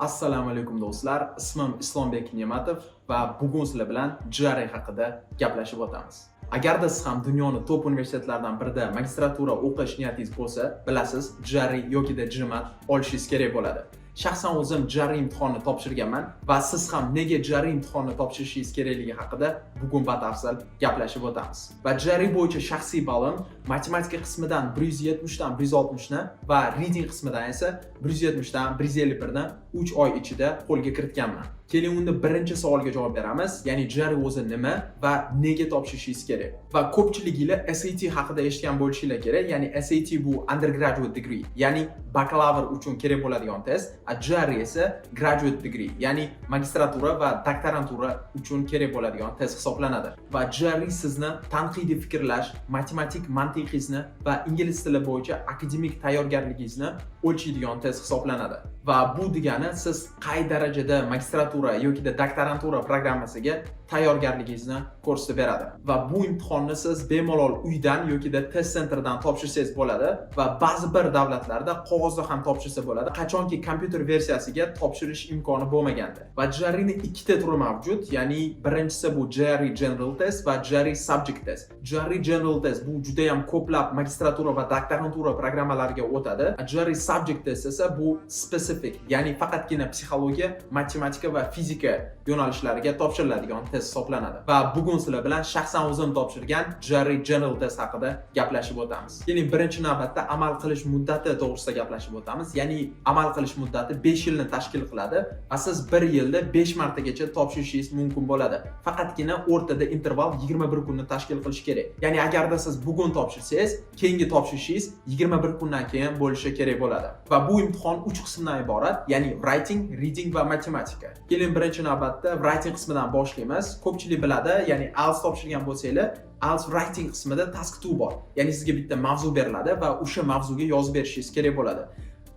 Assalomu alaykum, do'stlar. Ismim Islombek Ne'matov va bugun sizlar bilan GRE haqida gaplashib o'tamiz. Agarda siz ham dunyoni top universitetlaridan birida magistratura o'qish niyatingiz bo'lsa, bilasiz, GRE yokida GMAT olishingiz kerak bo'ladi. Shaxsan o'zim GRE imtihonini topshirganman va siz ham nega GRE imtihonini topshirishingiz kerakligi haqida bugun batafsil gaplashib o'tamiz. Va GRE bo'yicha shaxsiy ballim matematika qismidan 170 dan 160 ni va reading qismidan esa 170 dan 151 ni 3 oy ichida qo'lga kiritganman. Keling, unda birinchi savolga javob beramiz, ya'ni GRE o'zi nima va nega topshirishingiz kerak? Va ko'pchiliginglar SAT haqida eshitgan bo'lishinglar kerak, ya'ni SAT bu undergraduate degree, ya'ni bakalavr uchun kerak bo'ladigan test, a GRE esa graduate degree, ya'ni magistratura va doktorantura uchun kerak bo'ladigan test hisoblanadi. Va GRE sizni tanqidiy fikrlash, matematik mantiqingizni va ingliz tili bo'yicha akademik tayyorgarligingizni o'lchaydigan test hisoblanadi. Va bu degani siz qay darajada magistratura yoki doktorantura programmasiga tayyorgarligingizni ko'rsatib beradi. Va bu imtihonni siz bemalol uydan yoki test centerdan topshirsangiz bo'ladi va ba'zi bir davlatlarda qog'ozda ham topshirsa bo'ladi, qachonki kompyuter versiyasiga topshirish imkoni bo'lmaganda. Va GREni ikkita turi mavjud, ya'ni birinchisi bu GRE General Test va GRE Subject Test. GRE General Test bu juda ham ko'plab magistratura va doktorantura programmalariga o'tadi. GRE Subject Test esa bu specific, ya'ni faqatgina psixologiya, matematika va fizika yo'nalishlariga topshiriladigan test hisoblanadi. Va bugun sizlar bilan shaxsan o'zim topshirgan GRE General Test haqida gaplashib o'tamiz. Keling, birinchi navbatda amal qilish muddati to'g'risida gaplashib o'tamiz. Ya'ni amal qilish muddati 5 yilni tashkil qiladi va siz 1 yilda 5 martagacha topshirishingiz mumkin bo'ladi. Faqatgina o'rtada interval 21 kunni tashkil qilishi kerak. Ya'ni agarda siz bugun topshirsangiz, keyingi topshirishingiz 21 kundan keyin bo'lishi kerak bo'ladi. Va bu imtihon 3 qismdan iborat, ya'ni writing, reading va matematika. Keling, birinchi navbatda writing qismidan boshlaymiz. Ko'pchilik biladi, ya'ni IELTS topshirgan bo'lsanglar, IELTS writing qismida task 2 bor. Ya'ni sizga bitta mavzu beriladi va o'sha mavzuga yozib berishingiz kerak bo'ladi.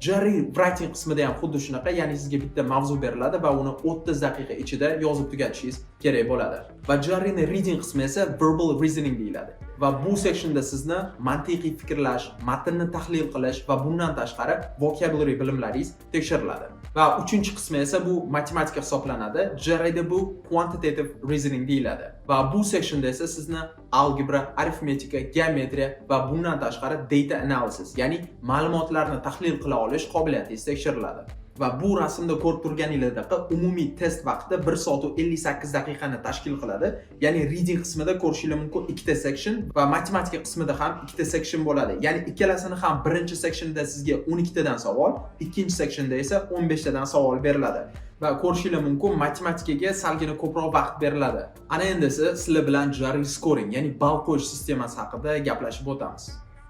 GRE writing qismida ham xuddi shunaqa, ya'ni sizga bitta mavzu beriladi va uni 30 daqiqa ichida yozib tugatishingiz kerak bo'ladi. Va GREni reading qismi esa verbal reasoning deyiladi. Va bu sectionda sizni mantiqiy fikrlash, matnni tahlil qilish va bundan tashqari vocabulary bilimlaringiz tekshiriladi. Va uchinchi qismi esa bu matematika hisoblanadi. GREda bu quantitative reasoning deyiladi. Va bu sectionda esa sizni algebra, arifmetika, geometriya va bundan tashqari data analysis, ya'ni ma'lumotlarni tahlil qila olish qobiliyatingiz tekshiriladi. Va bu rasmda ko'rib turganingizdek, umumiy test vaqti 1 soat va 58 daqiqani tashkil qiladi. Ya'ni reading qismida ko'rishingiz mumkin ikkita section va matematika qismida ham ikkita section bo'ladi. Ya'ni ikkalasini ham birinchi sectionda sizga 12 tadan savol, ikkinchi sectionda esa 15 tadan savol beriladi. Va ko'rishingiz mumkin, matematikaga salgina ko'proq vaqt beriladi. Ana endi esa sizlar bilan GRE scoring, ya'ni ball qo'yish sistemasi haqida gaplashib o'tamiz.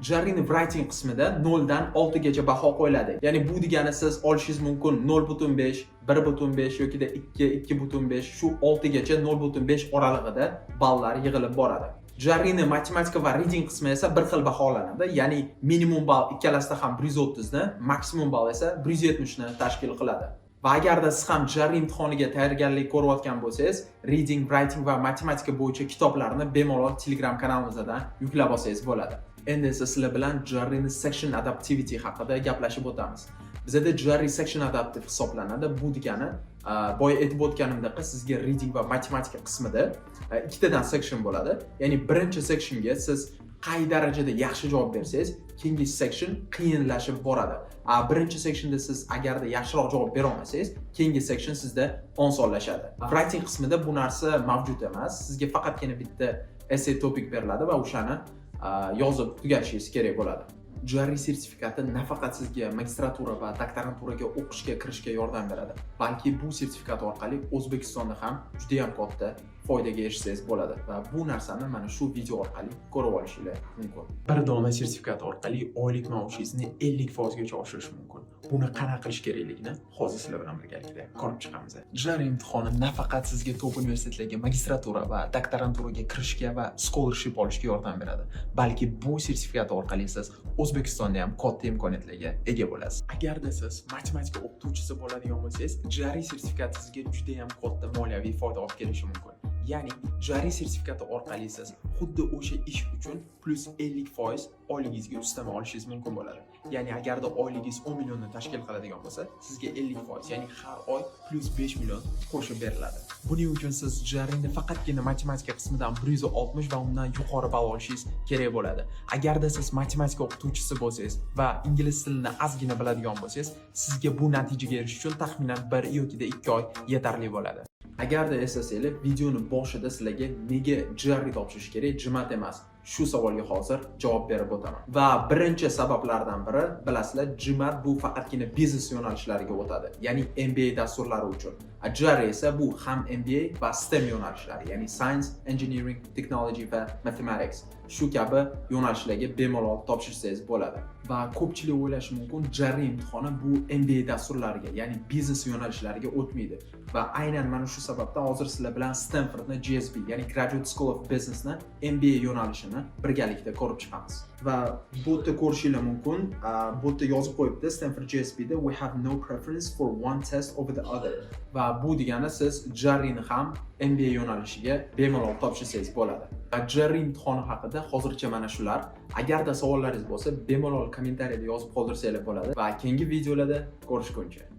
GREni writing qismida 0 dan 6 gacha baho qo'yiladi. Ya'ni bu degani siz olishingiz mumkin 0.5, 1.5 yoki 2, 2.5, shu 6 gacha 0.5 oralig'ida ballar yig'ilib boradi. GREni matematika va reading qismi esa bir xil baholanadi. Ya'ni minimum ball ikkalasida ham 130 ni, maksimum ball esa 170 ni tashkil qiladi. Va agarda siz ham GRE imtihoniga tayyorgarlik ko'rayotgan bo'lsangiz, reading, writing va matematika bo'yicha kitoblarni bemalol Telegram kanalimizdan yuklab olsangiz bo'ladi. Endi esa sizlar bilan GREni section adaptivity haqida gaplashib o'tamiz. Bizada GRE section adaptive hisoblanadi. Bu degani, boya aytib o'tganimdek, sizga reading va matematika qismida ikkitadan section bo'ladi. Ya'ni birinchi sectionga siz qay darajada yaxshi javob bersangiz, keyingi section qiyinlashib boradi. A birinchi sectionda siz agarda yaxshiroq javob bera olmasangiz, keyingi section sizda osonlashadi. Writing qismida bu narsa mavjud emas. Sizga faqatgina bitta essay topic beriladi va o'shani yozib tugatishingiz kerak bo'ladi. GRE sertifikati nafaqat sizga magistratura va doktoranturaga o'qishga kirishga yordam beradi, balki bu sertifikat orqali O'zbekistonda ham juda ham katta foydaga erishsangiz bo'ladi va bu narsani mana shu video orqali ko'rib olishingiz mumkin. Bir dona sertifikat orqali oylik maoshingizni 50% gacha oshirish mumkin. Buni qanaqa qilish kerakligini hozir sizlar bilan birgalikda ko'rib chiqamiz. GRE imtihoni nafaqat sizga top universitetlarga magistratura va doktoranturaga kirishga va scholarship olishga yordam beradi, balki bu sertifikat orqali siz O'zbekistonda ham katta imkoniyatlarga ega bo'lasiz. Agarda siz matematika o'qituvchisi bo'ladigan bo'lsangiz, GRE sertifikati sizga juda ham katta moliyaviy foyda olib kelishi mumkin. Ya'ni GRE sertifikati orqali siz xuddi o'sha ish uchun plyus 50% oyligingizga ustama olishingiz mumkin bo'ladi. Ya'ni agarda oyligingiz 10 millionni tashkil qiladigan bo'lsa, sizga 50%, ya'ni har oy plyus 5 million qo'shib beriladi. Buning uchun siz GREni faqatgina matematika qismidan 160 va undan yuqori ball olishingiz kerak bo'ladi. Agarda siz matematika o'qituvchisi bo'lsangiz va ingliz tilini ozgina biladigan bo'lsangiz, sizga bu natijaga erishish uchun taxminan 1 yoki 2 oy yetarli bo'ladi. Agarda eslasanglar, videoni boshida sizlarga nega GRE topshirish kerak, GMAT emas, shu savolga hozir javob berib o'taman. Va birinchi sabablardan biri, bilasizlar, GMAT bu faqatgina biznes yo'nalishlariga o'tadi, ya'ni MBA dasturlari uchun. A GRE esa bu ham MBA va STEM yo'nalishlari, ya'ni Science, Engineering, Technology va Mathematics, shu kabi yo'nalishlarga bemalol topshirsangiz bo'ladi. Va ko'pchilik o'ylashi mumkin, GRE imtihoni bu MBA dasturlariga, ya'ni biznes yo'nalishlariga o'tmaydi. Va aynan mana shu sababdan hozir sizlar bilan Stanfordni GSB, ya'ni Graduate School of Businessni MBA yo'nalishini birgalikda ko'rib chiqamiz. Va bu yerda ko'rishinglar mumkin, bu yerda yozib qo'yibdi, Stanford GSBda "We have no preference for one test over the other". Va bu degani siz GREni ham MBA yo'nalishiga bemalol topshirsangiz bo'ladi. Va GRE imtihoni haqida hozircha mana shular. Agarda savollaringiz bo'lsa, bemalol kommentariyada yozib qoldirsanglar bo'ladi va keyingi videolarda ko'rishguncha.